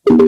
Bapak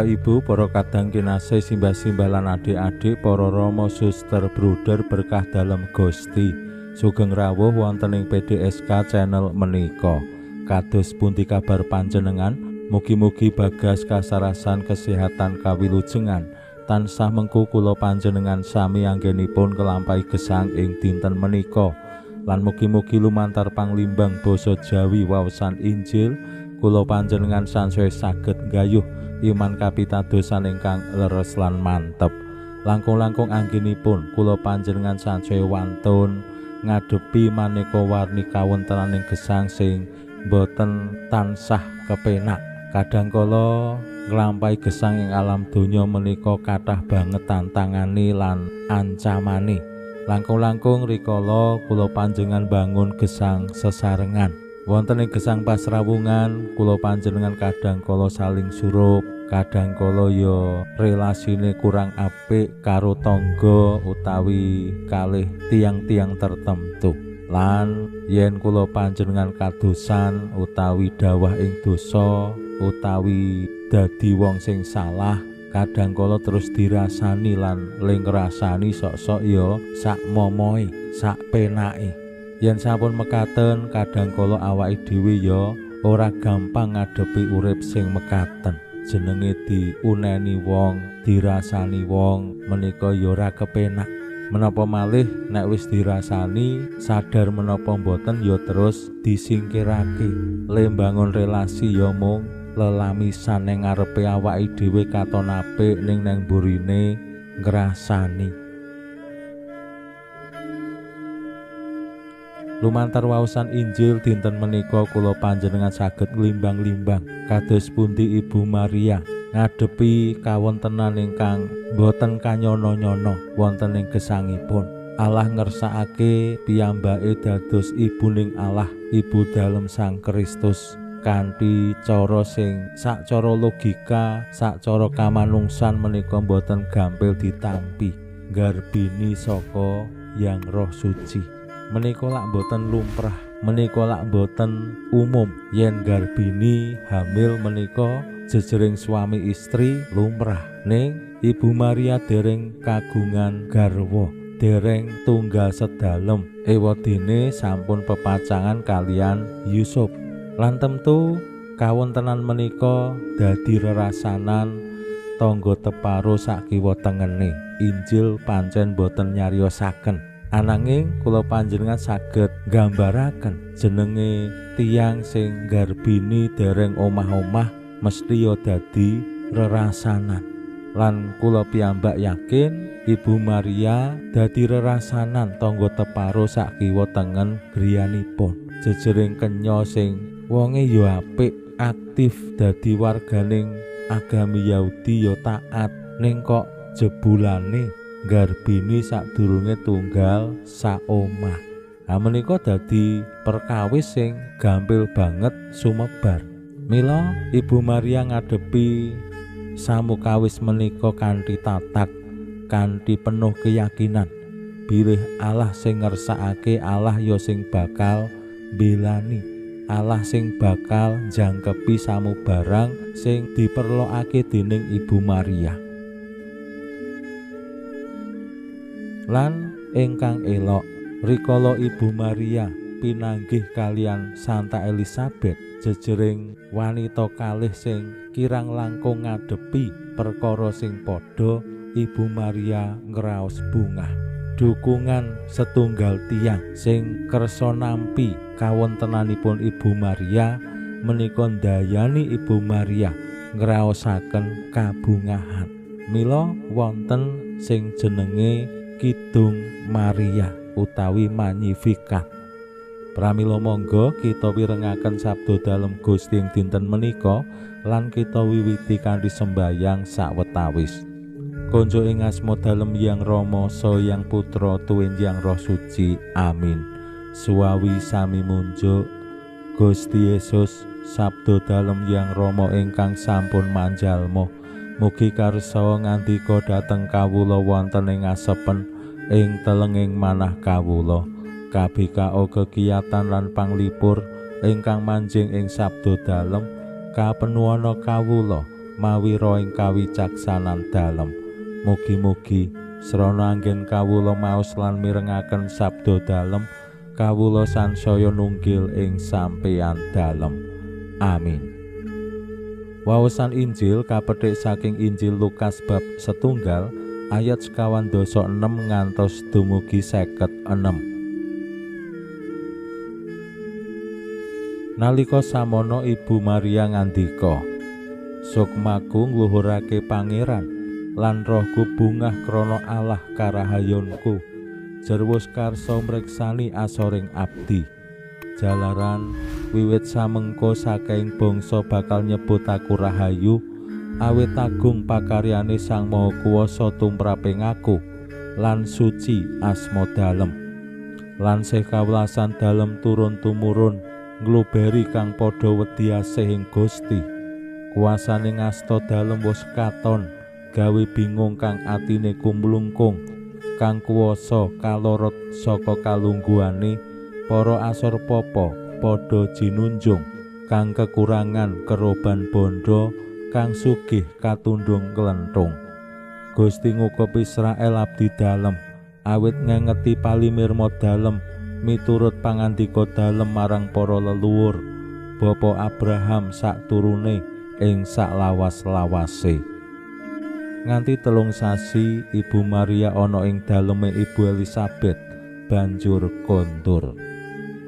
Ibu, para kadang kinasih, simbah-simbah lan adik-adik, para rama, suster, bruder berkah dalem Gusti. Sugeng rawuh wonten ing PDSK channel menika. Kados pundi kabar panjenengan? Mugi-mugi bagas kasarasan kesehatan kawilujengan tansah mengku kula panjenengan sami anggenipun kelampahi gesang ing dinten menika. Lan mugi-mugi lumantar panglimbang basa Jawi waosan Injil kula panjenengan sansaya saged nggayuh iman kapitadosan ingkang leres lan mantep. Langkung-langkung anggenipun kula panjenengan sansaya wantun ngadepi maneka warni kawontenaning gesang sing boten tansah kepenak. Kadang kala nglampahi gesang ing alam donya menika kathah banget tantangane lan ancamane. Langkung-langkung rikala kula panjenengan bangun gesang sesarengan. Wonten ing gesang pasrawungan kula panjenengan kadang kala saling surup, kadang kala ya relasine kurang apik karo tangga utawi kalih tiang-tiang tertentu. Lan yen kula panjenengan kadosan utawi dawah ing dosa utawi dadi wong sing salah, kadang kala terus dirasani lan ling ngrasani sok-sok ya sak momoe, sak penake. Yen sampun mekaten, kadang kala awake dhewe ya ora gampang ngadepi urip sing mekaten. Jenenge diuneni wong, dirasani wong menika ya ora kepenak. Menapa malih nek wis dirasani, sadar menapa mboten ya terus disingkirake. Le mbangun relasi ya mung lelamisan ning ngarepe awake dhewe katon apik ning nang burine ngrasani. Lumantar waosan Injil dinten menika kula panjenengan saged nglimbang-limbang kados pundi Ibu Maria ngadepi kawontenan ingkang boten kanyono-nyono wonten ing gesangipun. Allah ngersakake piyambake dados ibuning Allah, ibu dalem Sang Kristus kanthi cara sing sacara logika, sacara kamanungsan menika boten gampil ditampi. Garbini saka Yang Roh Suci. Menika lak boten lumrah, menika lak boten umum. Yen garbini hamil menika jejering suami istri lumrah. Ning Ibu Maria dereng kagungan garwa, dereng tunggal sedalem. Ewadene sampun pepacangan kalian Yusuf. Lan temtu kawontenan menika dadi rerasanan tangga teparo sakiwa tengene. Injil pancen boten nyariosaken. Ananging kula panjenengan saged nggambaraken jenenge tiyang sing garbini dereng omah-omah mesti ya dadi rerasanan. Lan kula piyambak yakin Ibu Maria dadi rerasanan tangga teparo sakiwa tengen griyanipun. Jejering kenya sing wonge ya apik, aktif dadi warganing agami Yahudi ya taat, ning kok jebulane garbini sadurunge tunggal saomah. Ha menika dadi perkawis sing gampil banget sumebar. Mila Ibu Maria ngadepi samukawis menika kanthi tatak, kanthi penuh keyakinan bilih Allah sing ngersakake, Allah ya sing bakal mbelani, Allah sing bakal njangkepi samubarang sing diperlokake dening Ibu Maria. Lan ingkang elok, rikala Ibu Maria pinanggih kalian Santa Elizabeth, jejering wanita kalih sing kirang langkung ngadepi perkara sing padha, Ibu Maria ngraos bungah. Dukungan setunggal tiyang sing kersa nampi kawontenanipun Ibu Maria menika ndayani Ibu Maria ngraosaken kabungahan. Mila wonten sing jenenge Kidung Maria utawi Magnificat. Pramila monggo kita wirengaken sabda dalem Gusti ing dinten menika lan kita wiwiti kanthi sembayang sawetawis. Konjo ing asma dalem Hyang Rama, Saha Hyang Putra, tuwin Hyang Roh Suci. Amin. Suwawi sami munjuk Gusti Yesus sabda dalem Hyang Rama ingkang sampun manjalma. Mugi karsa ngandika dhateng kawula wonten ing asepen ing telenging manah kawula. Kabikao kekiyatan lan panglipur ingkang manjing ing sabda dalem kapenuana kawula mawi roh ing kawicaksanan dalem. Mugi-mugi srana anggen kawula maos lan mirengaken sabda dalem kawula sansaya nunggil ing sampeyan dalem. Amin. Waosan Injil kapethik saking Injil Lukas bab 1 ayat 46 ngantos dumugi 56. Nalika samono Ibu Maria ngandika, "Sukmaku ngluhurake Pangeran lan rohku bungah krana Allah karahayunku. Jerwus karsa mriksani asoring abdi. Jalaran wiwit samengko saking bangsa bakal nyebut aku rahayu, awit agung pakaryane Sang Maha Kuwasa tumraping aku lan suci asma dalem. Lan sih kawelasan dalem turun tumurun ngluberi kang padha wedi asih ing Gusti. Kuasane ngasta dalem wis katon gawe bingung kang atine kumlungkung, kang kuwasa kalorot saka kalungguhane para asor papa padha jinunjung, kang kekurangan keroban bondo, kang sugih katundhung klenthung. Gusti ngukup Israel abdi dalem, awit ngengeti palimirma dalem miturut pangandika dalem marang para leluhur Bapa Abraham sakturune ing saklawas-lawase." Nganti 3 sasi Ibu Maria ana ing daleme Ibu Elizabeth banjur kondur.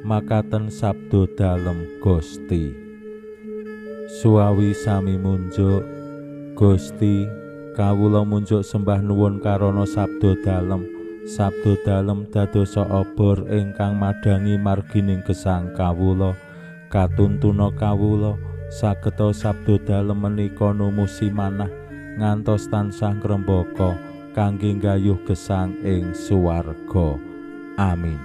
Makaten sabda dalem Gusti. Suwawi sami munjuk Gusti, kawula munjuk sembah nuwun karana sabda dalem. Sabda dalem dadosa obor ingkang madhangi margining gesang kawula. Katuntuna kawula sageta sabda dalem menika numusi manah ngantos tansah ngrembaka kangge nggayuh gesang ing suwarga. Amin.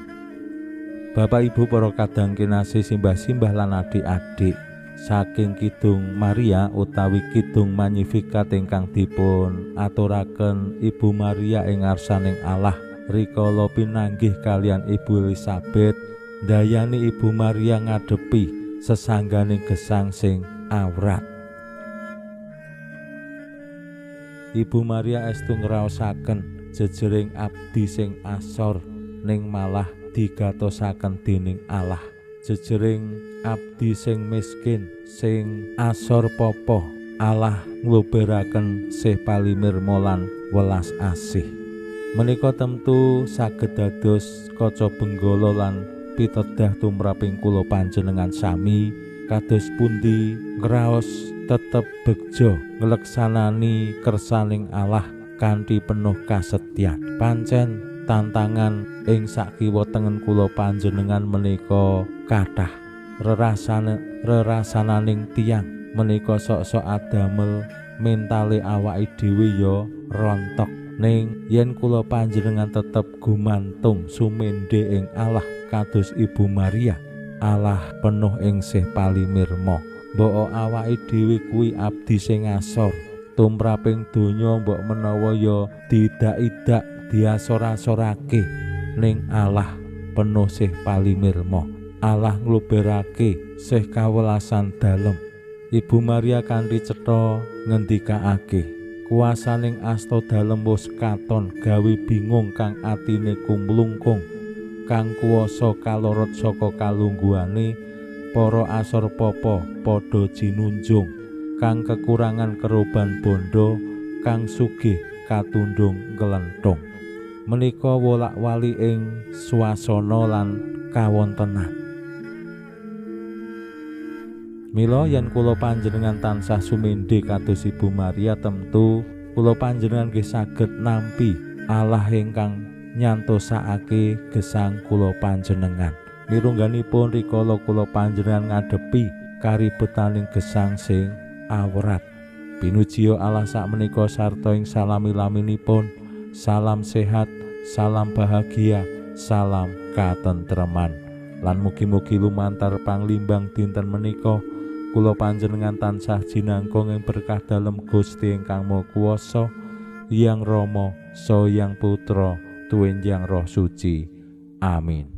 Bapak Ibu para kadang kinasih, simbah-simbah lan adik-adik, saking Kidung Maria utawi Kidung Magnificat ingkang dipun aturaken Ibu Maria ing ngarsaning Allah rikala pinanggih kalian Ibu Elizabeth, ndayani Ibu Maria ngadepi sesangganing gesang sing awrat. Ibu Maria estu ngraosaken jejering abdi sing asor ning malah digatosaken dening Allah. Jejering abdi sing miskin sing asor popo, Allah ngluberaken sih palimirma lan welas asih. Menika tentu saged dados kaca benggala lan pitedah tumraping kula panjenengan sami kados pundi ngraos tetep begja ngleksanani kersaning Allah kanthi penuh kasetyan. Pancen tantangan ing sakiwa tengen kula panjenengan menika kathah. Rerasananing tiyang menika sok-sok adamel mentale awake dhewe ya rontok. Ning yen kula panjenengan tetep gumantung sumendhe ing Allah kados Ibu Maria, Allah penuh ing sih palimirma. Mbok awake dhewe kuwi abdi sing asor tumraping donya, mbok menawa ya diidak-idak diasor-asorake, ning Allah penuh sih palimirma. Allah ngluberake sih kawelasan dalem. Ibu Maria kanthi cetha ngendikaake, kuasaning asta dalem wis katon gawe bingung kang atine kumlungkung, kang kuwasa kalorot saka kalungguhane para asor papa padha jinunjung, kang kekurangan keroban bondo, kang sugih katundhung nglenthung. Menika wolak-wali ing swasana lan kawontenan. Mila yen kula panjenengan tansah sumendhe kados Ibu Maria, tentu kula panjenengan nggih saged nampi Allah ingkang nyantosakake gesang kula panjenengan. Mirungganipun rikala kula panjenengan ngadepi karibetaning gesang sing awrat. Pinujiya Allah sakmenika sarta ing salami-laminipun. Salam sehat, salam bahagia, salam katentreman. Lan mugi-mugi lumantar panglimbang dinten menika kula panjenengan tansah jinangkung ing berkah dalem Gusti ingkang Maha Kuwasa, Hyang Rama, Saha Hyang Putra, tuwin Hyang Roh Suci. Amin.